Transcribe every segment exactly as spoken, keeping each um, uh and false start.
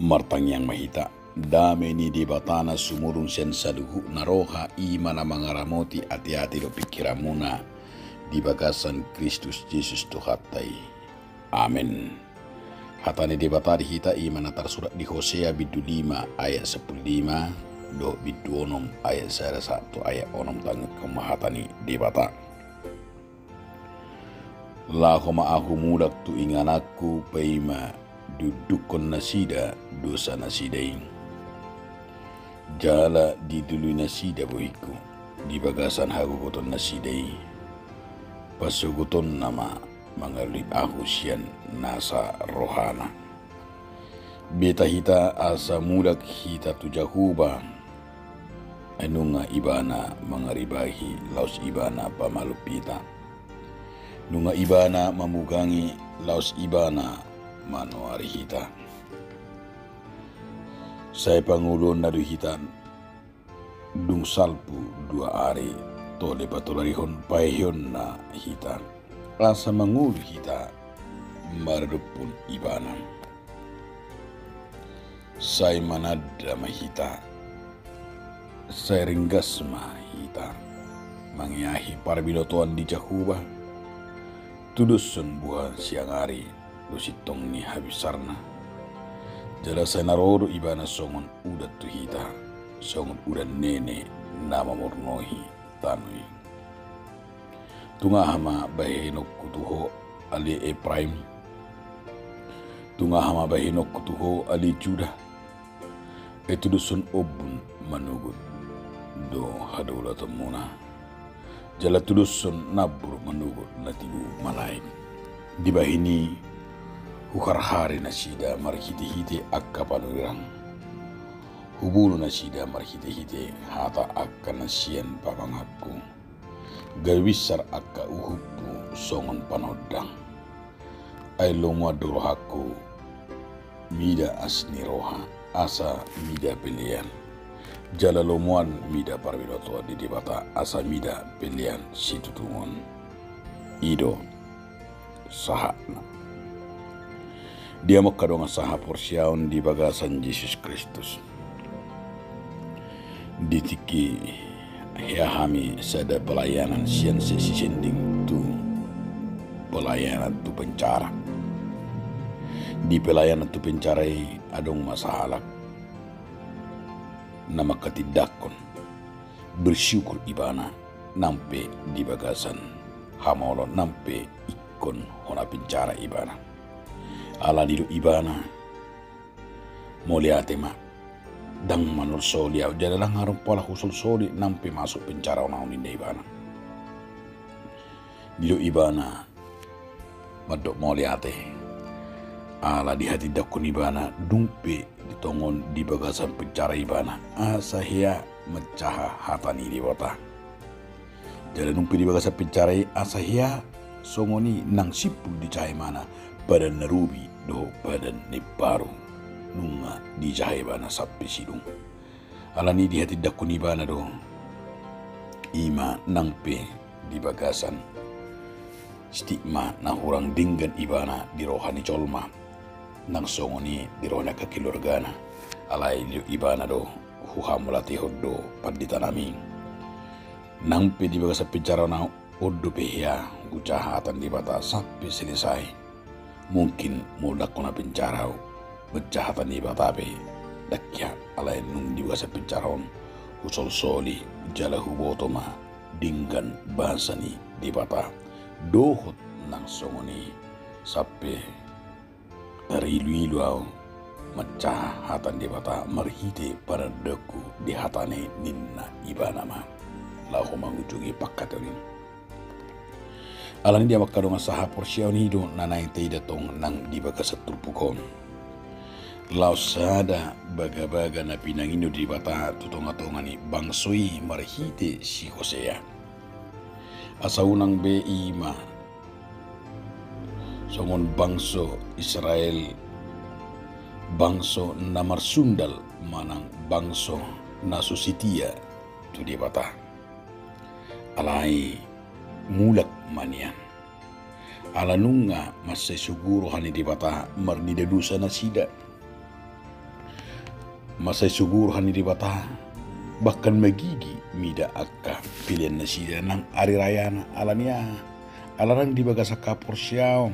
Martangiang ma hita. Dame ni Debata na sumurung sian saluhutna roha, i ma na mangaramoti ateate dohot pingkiranmuna di bagasan Kristus Jesus Tuhanta i. Amen. Hata ni Debata di hita i ma na tarsurat di Hosea bindu lima ayat sampulu lima dohot bindu onom ayat sada sahat tu ayat onom. Tangiangkon ma hata ni Debata. Laho ma Ahu mulak tu ingananku, paima diundukkon nasida dosanasida i, jala dilului nasida bohingku di bagasan hagogoton nasida i. Pasogotonna ma mangalului Ahu sian nasa rohana. Beta hita asa mulak hita tu Jahowa. Ai nunga Ibana mangaribahi, laos Ibana pamalum hita. Nunga Ibana mamugangi, laos Ibana manoari hita. Sai pangoluonna do hita. Dung salpu dua ari, tole patolu arihon paheheonna hita, asa mangolu hita maradophon Ibana. Sai mananda ma hita, sai ringgas ma hita mangeahi parbinotoan di Jahowa. Tudoshon buha siang ari do sintong ni habisarna. Jala sai na ro do Ibana songon udan tu hita, songon udan nene na mamornohi tano i. Tung aha ma bahenonku tu ho, ale Epraim? Tung aha ma bahenonku tu ho, ale Juda? Ai tudoshon ombun manogot do hadaulatonmuna, jala tudoshon nambur manogot na tibu malaek. Dibahen i huharhari nasida marhitehite angka panurirang. Hubunu nasida marhitehite hata angka na sian pamanganku. Gabe binsar angka uhumhu songon panondang. Ai lomoan do rohangku mida asi ni roha, asa mida pelean. Jala lomoan mida parbinotoan ni Debata, asa mida pelean situtungon. I do sahatna. Di hamu angka dongan sahaporseaon di bagasan Jesus Kristus, di tingki hea hami sada pelayanan sian sesi sending tu pelayanan tu penjara. Di pelayanan tu penjara i adong ma sahalak na mangkatindangkon bersyukur ibana nang pe di bagasan hamaolon, nang pe ingkon hona penjara ibana. Alani didok ibana, mauliate ma, ndang manolsoli ahu, jala ndang adong pola husolsoli nang pe masuk penjara on ahu, ninna ibana. Didok ibana, mandok mauliate, ala dihatindangkon ibana dung pe di tongon di bagasan penjara ibana, asa hea manjaha hata ni Debata. Jala dung pe di bagasan penjara i, asa hea songon i nang simpul dijaha ibana padan na robi dohot padan na imbaru. Nunga dijaha ibana sampe sidung. Alani dihatindangkon ibana do, i ma nang pe di bagasan stigma na hurang denggan ibana di roha ni jolma, nang songon i di roha ni angka keluargana. Alai didok ibana do, huhamauliatehon do panditanami. Nang pe di bagasan penjara on ahu, on dope hea hujaha hata ni Debata sampe selesai. Mungkin molo ndang hona penjara ahu, manjaha hata ni Debata pe ndang hea, alai nunga di bagasan penjara on husolsoli jala huboto ma denggan basa ni Debata. Dohot nang songon i sampe tariluilu ahu manjaha hata ni Debata marhite panandaonku di hatana i, ninna ibana ma laho mangujungi pangkataion i. Alani di hamu angka dongan sahaporseaon, i do na naeng taida tong nang di bagasan turpuk on. Laos sada bagabaga na pinangido Debata tu tongatonga ni bangso i marhite si Hosea. Asa unang be i ma songon bangso Israel, bangso na marsundal manang bangso na so setia tu Debata. Alai mulak ma nian. Ala nunga mansai sogo roha ni Debata marnida dosa nasida. Mansai sugur roha ni Debata, bahkan magigi mida angka pelean nasida nang ari rayana, ala ni aha? Ala ndang di bagasan haporseaon,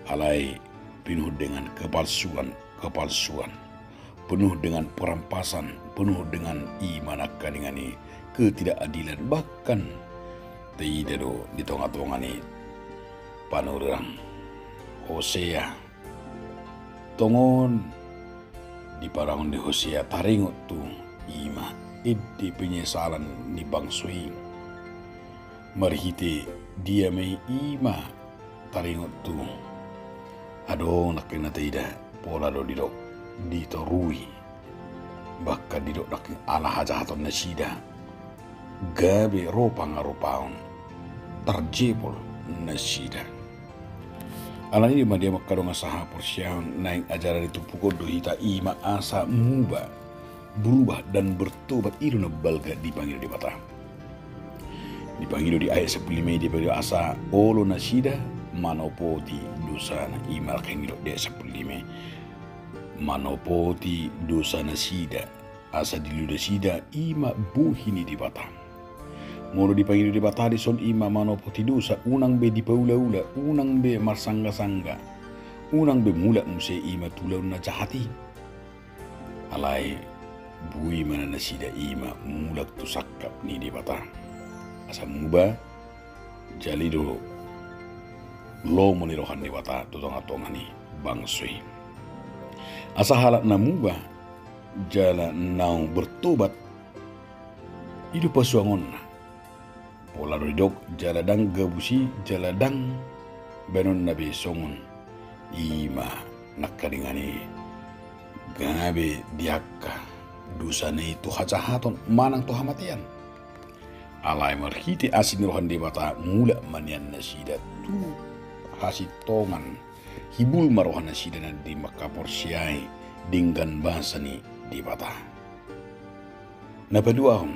alai penuh dengan kepalsuan, kepalsuan, penuh dengan perampasan, penuh dengan i ma nangkaningan i ketidakadilan, bahkan taida do di tongatonga ni panurirang Hosea. Tongon diparangon ni Hosea taringot tu i ma ende penyesalan ni bangso i. Marhite dia ma i ma taringot tu adong nangkin na taida, pola do didok ditorui, bahkan didok nangkin ala hajahaton nasida gabe ro pangarupaon, tarjebol nasida. Ala ni i ma dia mangkadongan sahaporseaon, naeng ajaran ni turpuk on do hita i ma asa muba, berubah dan bertobat, i do na balga dipangido Debata. Dipangido di ayat sampulu lima i, dipangido asa olo nasida manopoti dosana, i ma nangkin didok di ayat sampulu lima i. Manopoti dosa nasida, asa dilului nasida, i ma bohi ni Debata. Molo dipangido Debata dison i ma manopoti dosa, unang be dipaulaula, unang be marsanggasangga, unang be mulak muse i ma tu ulaon na jahat i. Alai boi ma nasida i ma mulak tu sangkap ni Debata. Asa muba, jala i do lomo ni roha ni Debata tu tongatonga ni bangso i. Asa halak na muba jala naung bertobat, i do pasuangonna. Pola do didok, jala ndang gabus i, jala ndang baenonna be songon i ma nangkaningan i gabe di angka dosana i tu hajahaton manang tu hamatean. Alai marhite asi ni roha ni Debata mulak ma nian nasida tu hasintongan, hibul ma roha nasida na di mangkaporseai denggan basa ni Debata. Na paduahon,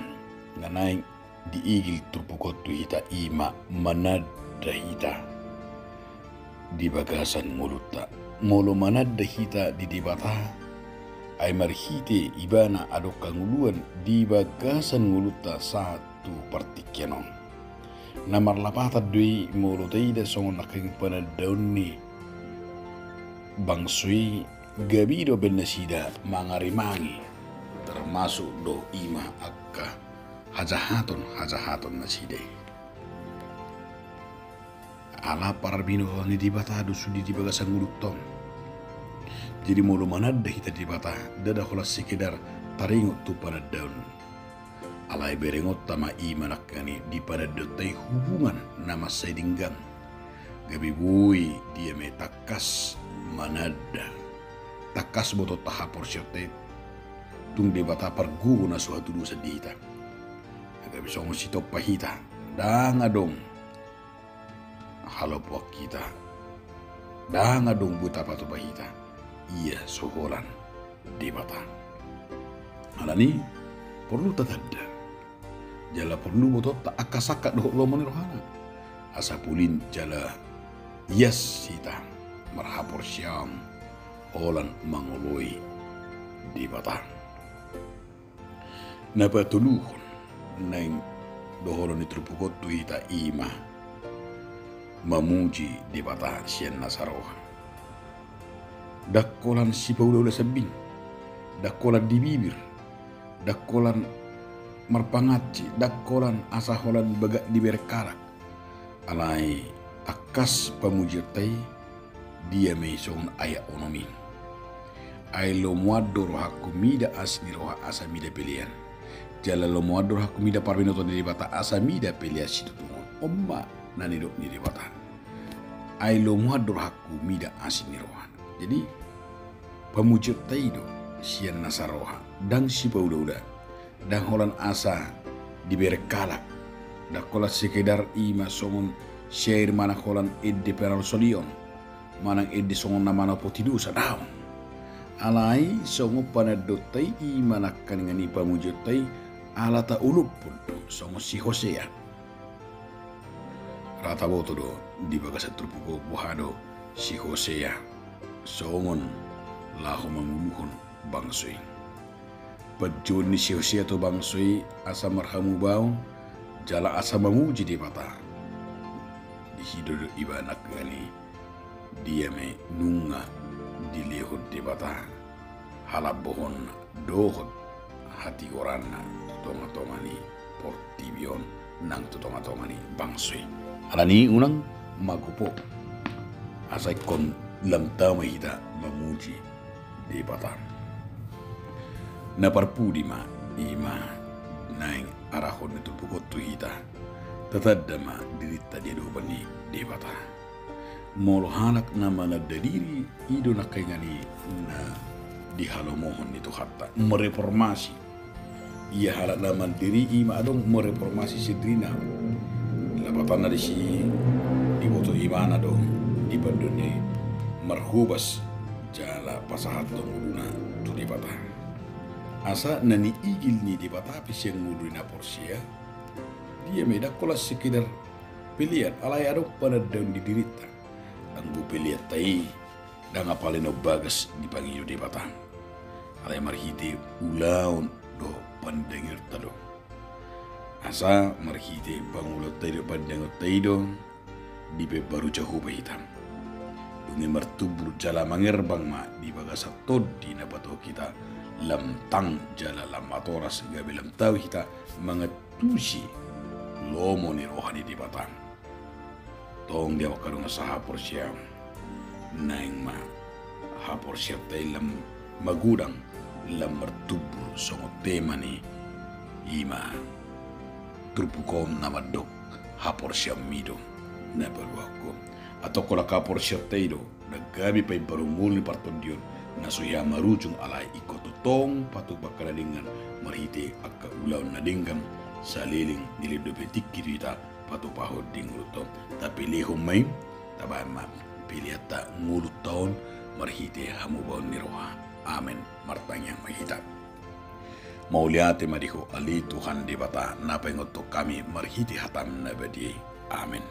na naeng diigil turpuk on tu hita i ma mananda hita di bagasan ngolunta. Molo mananda hita di Debata, ai marhite Ibana adong hangoluan di bagasan ngolunta sahat tu partingkian on. Na marlapatan do i molo taida songon nangkin panandaon ni bangso i, gabe i do baen nasida mangarimangi, termasuk do i ma angka hajahaton-hajahaton nasida i. Ala parbinoto ni Debata do sude di bagasan ngolunta on. Jadi molo mananda hita di Debata, ndada holan sekedar taringot tu panandaon. Alai berengonta ma i ma nangkaningan i di panandaonta i hubungan na mansai denggan. Gabe boi dia ma i tangkas mananda, tangkas botoonta haporseaonta i, tung Debata pargogo na so hatudosan di hita. Gabe songon sitompa hita, ndang adong halopoan hita, ndang adong boi tapatupa hita, ia so holan Debata. Ala ni i porlu tatanda jala porlu botoonta angka sangkap dohot lomo ni rohana, asa pulin jala ias hita marhaporseaon holan mangoloi Debata. Na patoluhon naeng dohonon ni turpuk on tu hita i ma mamuji Debata sian nasa roha. Ndang holan sipaulaula sambing, ndang holan di bibir, ndang holan marpangansi, ndang holan asa holan bagak dibereng halak. Alai tangkas pamujionta i dia ma i songon ayat onom i. Ai lomoan do rohangku mida asi ni roha asa mida pelean. Jala lomoan do rohangku mida parbinotoan ni Debata asa mida pelean situtungon. On ma na nidok ni Debata. Ai lomoan do rohangku mida asi ni roha. Jadi pamujionta i do sian nasa roha, ndang sipaulaula, ndang holan asa dibereng halak, ndang holan sekedar i ma songon syair manang holan ende panolsolion, manang ende songon na manopoti dosa, daong. Alai songon panandaonta i, i ma nangkaningan i pamujionta i, ala taolophon do songon si Hosea. Ra taboto do di bagasan turpuk on boha do si Hosea songon laho manguluhon bangso i. panjouon ni si Hosea tu bangso i asa marhamubaon jala asa mamuji Debata. Disi do ibana nangkiningan i, dia ma i nunga dilehon Debata halambohonna dohot hatigoranna tu tongatonga ni portibi on nang tu tongatonga ni bangso i. Alani i unang magopo, asa ingkon lam tama hita mamuji Debata. Na parpudi ma, i ma naeng arahon ni turpuk on tu hita, tatanda ma dirinta di adopan ni Debata. Molo halak na mananda diri, i do nangkiningan i na dihalomohon ni Tuhanta, mereformasi. Ia halak na mandiri i ma adong mereformasi sendirina. Lapatanna disi diboto ibana do di pandohan ni marhobas jala pasahathon ngoluna tu Debata. Asa na niigil ni Debata pe sian ngolu ni na porsea, dia ma i ndang holan sekedar pelean, alai adong panandaon di dirinta. Anggo peleanta i ndang apala na umbagas dipangido Debata, alai marhite ulaon dohot pandangironta do. Asa marhite pangulaonta i dohot pandangironta i do dipaimbaru Jahowa hita. Dung i martumbur jala mangerbang ma di bagasan tondi na patuhon hita lam tang jala lam matoras, gabe lam tau hita mangantusi lomo ni roha ni Debata. Tong di angka dongan sahaporseaon, naeng ma haporseaonta i lam magodang, lam martumbur songon tema ni i ma turpuk on na mandok haporseaonmi do na paluahon ho. Antong holan haporseaonta i do na gabe paimbaru ngolu ni partondion na so hea marujung, alai ingkon tongtong patupa angka na denggan marhite angka ulaon na denggan saleleng na leleng dope tingki tu hita patupahon di ngolunta on. Tapelehon ma i, tabahen ma peleanta ngolunta on marhite hamubaon ni roha. Amen. Martangiang ma hita. Mauliate ma di Ho ale Tuhan Debata na paingothon hami marhite hataM na badia i. Amen.